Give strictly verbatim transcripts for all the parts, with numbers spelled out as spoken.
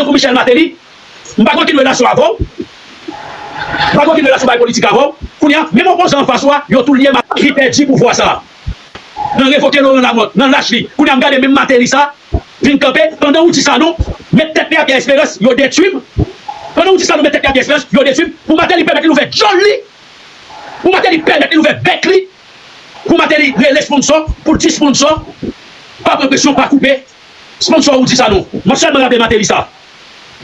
tankou Michel Martelly, m pa gen okenn relasyon avè w. M pa gen okenn relasyon bay politik avè w. Kounye a, menm opozan anfas ou a, yo tou l ye, Martelly pèdi pouvwa sa a. Nan revoke Laurent Lamothe, nan lach li. Kounye a, m gade menm Martelly sa, vin kanpe, pandan ou di Sanon, met tèt li a Pierre Espérance, yo detwi m. Pandan ou di Sanon, met tèt li a Pierre Espérance, yo detwi m. Pou Martelly pèmèt li ouvè djòl li. Pou Martelly pèmèt li ouvè bèk li. Pou Martelly rele sponsò, pou l di sponsò, pa pran presyon, pa koupe. Sponsò ou di Sanon. M ap sèlman raple Martelly sa.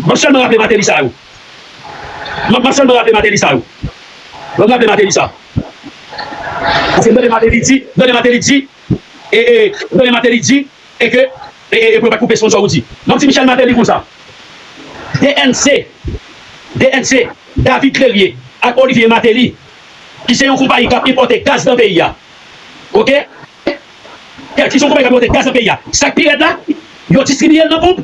M ap sèlman raple Martelly sa yo. M ap, m ap sèlman raple Martelly sa yo. M ap raple Martelly sa. Paske m tande Martelly di, m tande Martelly di, e, e, m tande Martelly di, e ke, e, e, e pou yo pa koupe sponsò ou di. M ap di Michel Martelly konsa. D N C, D N C, David Clérier ak Olivier Martelly, ki se yon konpayi k ap enpòte gaz nan peyi a. Oke? Ki se yon konpayi k ap enpòte gaz nan peyi a. Sa k pi rèd la, yo distribiye l nan ponp.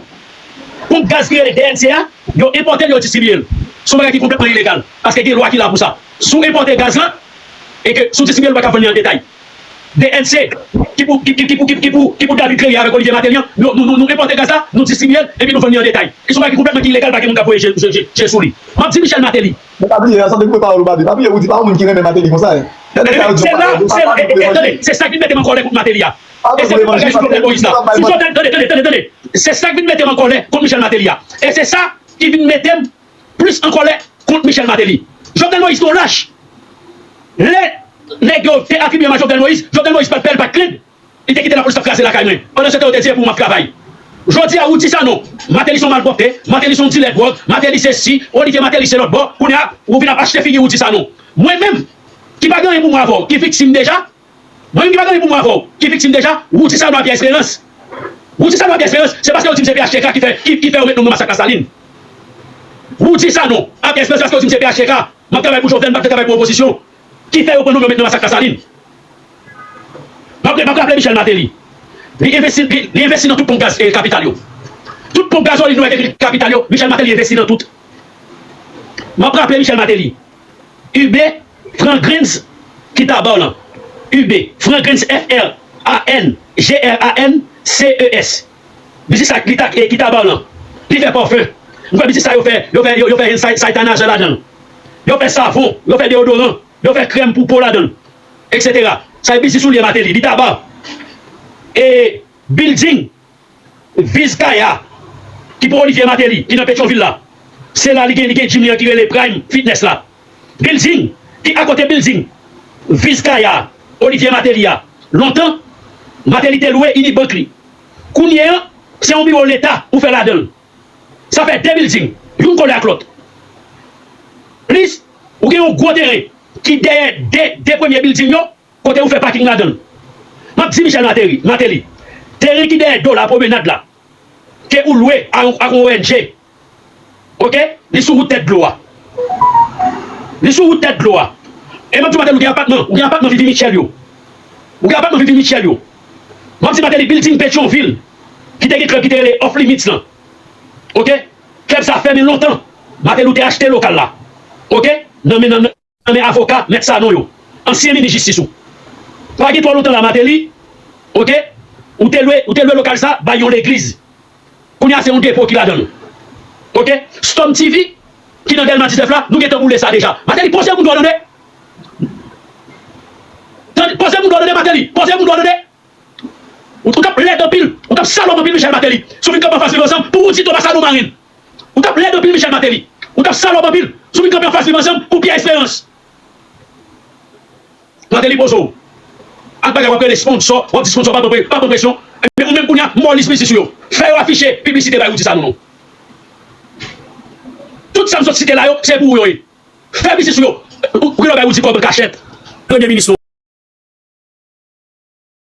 Ponp gaz ki rele D N C a, yo enpòte l, yo distribiye l. Se yon bagay ki konplètman ilegal. Paske gen lwa ki la pou sa. Si w enpòte gaz la, e ke si w distribiye l, ou pa ka vann li an detay. D N C, ki pou, ki, ki, ki, ki, ki pou, ki pou David Clérier avèk Olivier Martelly an, nou, nou, nou, nou enpòte gaz la, nou distribiye l, epi nou vann li an detay. E se yon bagay ki konplètman ki ilegal, pa gen moun k ap voye je, je, je, je sou li. M ap di Michel Martelly. Men pa bliye, sa te koupe pawòl ou, pa bliye. Papi, ou di pa yon moun ki renmen Martelly konsa, en. Tande sa yo di se la, se, e, e, e, tande, se sa k vin mete m an kòlè kont Martelly a. E se menm bagay sou Jovenel Moïse la. Si Jovenel, tande, tande, tande, tande. Se sa k vin mete m an kòlè kont Michel Martelly a. E se sa ki vin mete m plis an kòlè kont Michel Martelly. Jovenel Moïse te yon lach. Lè nèg yo te atribye m a Jovenel Moïse, Jovenel Moïse pa t pè l, pa t krent. Li te kite lapolis t ap kraze lakay mwen. Pandan se tan, yo te di e pou m ap travay. Jodi a, ou di Sanon, Martelly se yon malpwòpte, Martelly se yon dilè dwòg, Martelly se si, Olivier Martelly se lòt bò. Kounye a, ou vin ap achte figi, ou di Sanon. Mwen menm, ki pa gen anyen pou mwen avè w, ki viktim deja, mwen menm ki pa gen anyen pou mwen avè w, ki viktim deja, ou di Sanon a Pierre Espérance. Ou di Sanon a Pierre Espérance, se paske yo di m se P H T K ki fè, ki, ki fè yo met non m nan masak Lasalin. Ou di Sanon a Pierre Espérance paske yo di m se P H T K, m ap travay pou Jovenel, m pa vle travay pou opozisyon, ki fè yo pran non m yo met nan masak Lasalin. M ap, m ap raple Michel Martelly. Li envesti, li, li envesti nan tout ponp gaz, eh, kapital yo. Tout ponp gazolin nou wè ki kapital yo, Michel Martelly envesti nan tout. M ap raple Michel Martelly. U B Frangrens ki ta ba w lan. U B Frangrens, F R A N G R A N C E S. Biznis sa ki ta, eh, ki ta ba w lan. Li fè pafen. M kwè biznis sa yo fè, yo fè, yo, yo fè hand sa-, sanitizer ladan l. Yo fè savon, yo fè deodoran, yo fè krèm pou po ladan l, et cetera. Sa e biznis ou li ye, Martelly. Li ta ba w. E building Viz Kaya, ki pou Olivier Martelly, ki nan Petyonvil la. Se la li gen, li gen gym li an ki rele Prime Fitness la. Building ki akote building Viz Kaya, Olivier Martelly a. Lontan, Martelly te lwe Unibank li. Kounye a, se yon biwo leta ou fè ladan l. Sa fè de building, youn kole ak lòt. Plis, ou gen yon gwo teren ki dèyè de, de premye building yo, kote ou fè paking ladan l. M ap di Michel Martelly, Martelly, teren ki dèyè do la, pwomenad la, ke ou lwe a yon, ak yon O N G, oke? Li sou wout tèt dlo a. Li sou wout tèt dlo a. E m ap di w, Martelly, ou gen apatman, ou gen apatman Vivi Mitchell yo. Ou gen apatman Vivi Mitchell yo. M ap di Martelly, building Petyonvil, ki te gen klèb ki te rele Off Limits lan. Oke? Klèb sa fèmen lontan. Martelly, ou te achte lokal la. Oke? Nan men, nan, nan men avoka, mèt Sanon yo. Ansyen minis jistis ou. Pa gen twò lontan la, Martelly, oke? Ou te lwe, ou te lwe lokal sa, bay yon legliz. Kounye a, se yon depo ki ladan l. Oke? Storm T V, ki nan Dèlma diznèf la, nou gentan boule sa deja. Martelly, poze moun dwa tande. Tande, poze moun dwa tande, Martelly. Poze moun dwa tande. Ou, ou t ap lèd anpil, ou t ap salòp anpil, Michel Martelly. Si w vin kanpe anfas Viv Ansanm, pou ou di Thomas Sanon Marin. Ou t ap lèd anpil, Michel Martelly. Ou t ap salòp anpil, si w vin kanpe anfas Viv Ansanm, pou Pierre Espérance. Martelly, poze w. Ak bagay w ap rele sponsò, w ap di sponsò pa pran pre-, pa pran presyon. Ebyen, ou menm kounye a, mòlis piti sou yo. Fè yo afiche piblisite bay Roody Sanon non. Tout sa m sot site la yo, se pou ou yo ye. Fè biznis ou yo. Ou, ou gen dwa bay Roody kòb an kachèt. Premye minis nou.